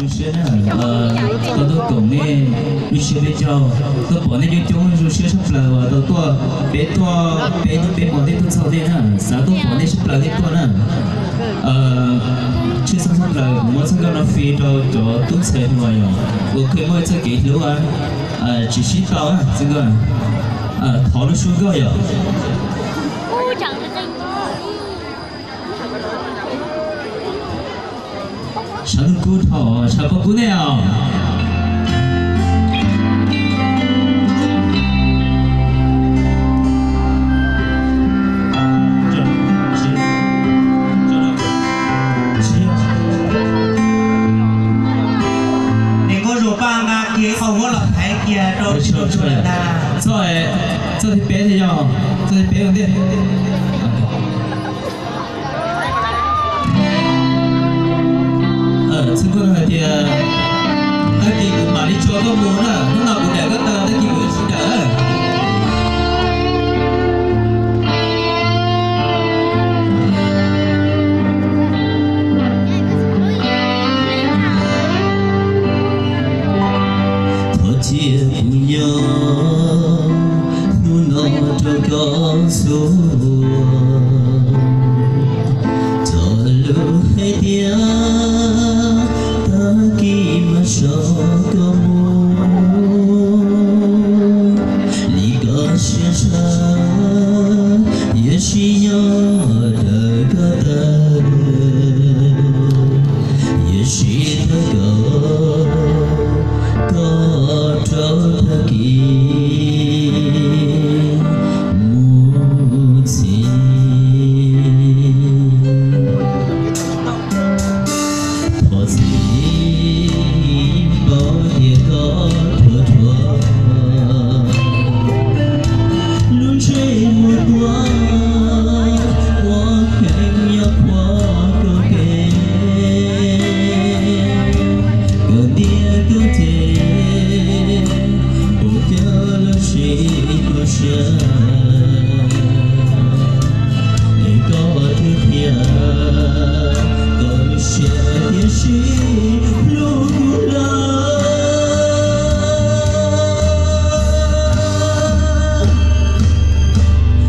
Zoo siab na, tau tuaj koom nej, zoo siab peb caug, tuaj pom nej coob coob, zoo siab tshaj plaws uas tau tuaj, peb tuaj peb hnub peb hmo thiaj tuaj txog nej na, xav tuaj pom nej tshaj plaws thiaj tuaj na. Tshwj xeeb tshaj plaws kuv muab txoj nkauj no fij rau cov tub ntxhais hluas yom, uas kheev muaj txoj kev hlub tsis sib tau txij nkawm, thov lub suab nkauj yom. Sab hnub kub dhau, sab pob kub nej os. Niam nkauj Zuag Paj nqa kiag qhov huab los thaiv kiag rau tsis tau tsuag lawm ntag. Txoj, txoj thib peb thiaj yog, txoj thib peb ua ntej. Txij nkawm hais tias, tag kis kuv mam li tso koj mus na, hnub no kuv dam koj tag, tag kis kuv tsis dam. Thov cia kuv nyob hnub no rau koj xwb. Cog lus hais tias tag kis mam soj koj mus, li koj siab ntshaw yuav tsis nyob dawm koj tawm, yuav tsis thov kom koj rov tag kis mus txij. Thov txim paub tias koj dhuav dhuav lub ntsej muag tuaj, ua kheev nyob qhuav koj kev, koj ntiaj teb ces puas cawm lub siab koj siab, es koj twb qhia koj lub siab tiam sis hlub kuv lawm.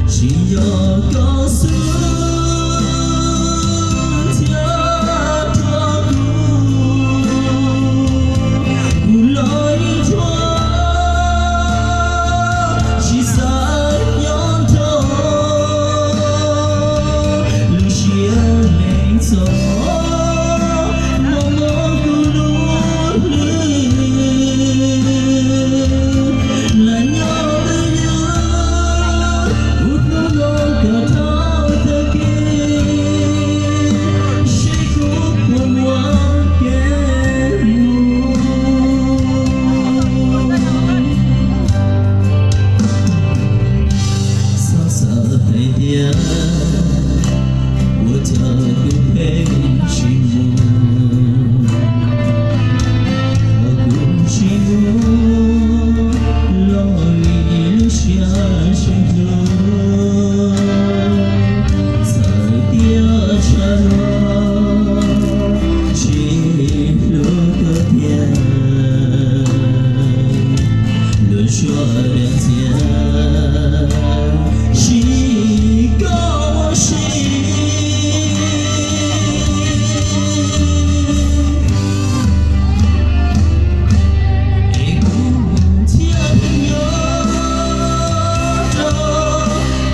Tsis yog koj xwb thiab rau kuv, kuv los yeej tshuav tsis xav nyob nrog lub siab lees txog mos mos kuv lub hlwb. Lam nyob twj ywm kuv hnub no koj rov tag kis, seb kuv puas muaj kev mus. Xav xav hais tias ua cas kuv pheej tsis mus, ua kuv tsis mus los li lub siab tsis hlub. Txawm tias tshav no tsis hlub koj tiag, lub suab dab txias tsis koj ua si. Es kuv thiaj li nyob rau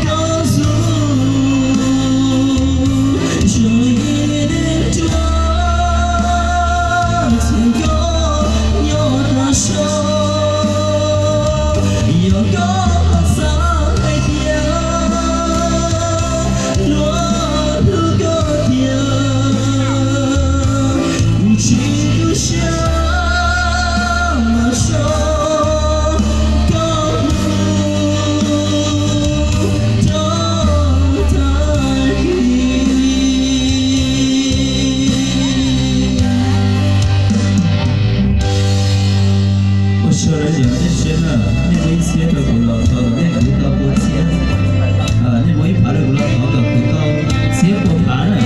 koj xwb, zoo li dej nruab txhim koj nyob tag saud. Yog koj ho xav hais tias luag hlub koj tiag, kuv tsis tu siab mas soj koj mus rau tag kis. Ua tsaug rau cov nej siab na, nej muaj ib txhiab rau kuv los thov kom nej kuv tau pua txhiab, nej muaj ib phav rau kuv los thov kom kuv tau txhiab pua phav na.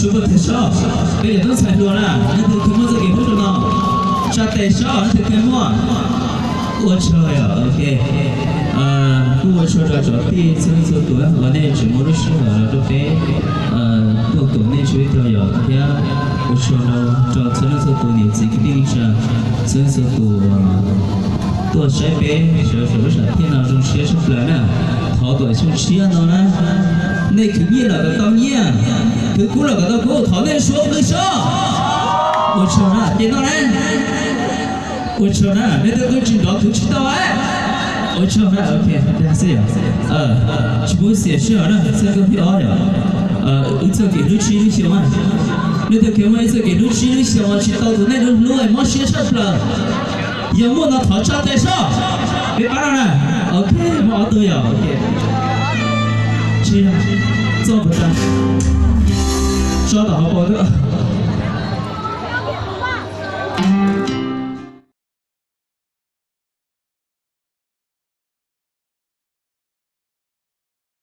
Tsuav puag teg sob, peb cov tub ntxhais hluas na, leej twg kheev muaj txoj kev hlub zoo no, tsa tes sob, leej twg kheev muaj. Ua tsaug yom, ok. Kuj ua tsaug rau cov tij txhua leej txhua tus uas nej tseem muaj lub sij hawm los rau peb, tuaj koom nej txhua ib zaug yom, thiab ua tsaug rau txhua leej txhua tus niam txiv kwv tij neej tsa txhua leej txhua tus tuaj saib peb sawv saum lub sam thiaj no zoo siab tshaj plaws na. Thov kom xyoo tshiab no na, nej khwv nyiaj los kom tau nyiaj, khwv kub los kom tau kub, thov nej suav qw sob. Ua tsaug na, ces no na. Ua tsaug na, nej tej tub tsis nrov khwv tsis tau. Ua tsaug na, ok, xwb yom. Tsis pub xiam sij hawm na, txog kawg thib ob yom. Ib txoj kev hlub tsib lub xyoo na. Nej tej kev muaj ib txoj kev hlub tsib lub xyoo tsis tau tus nej hlub hlub mob siab tshaj plaws. Yog muaj no thov tsa tes sob. Peb pab no na. Ok, muaj ob tug yom, ok. Tsis, txoj puas tas. Tso tom hauv paus.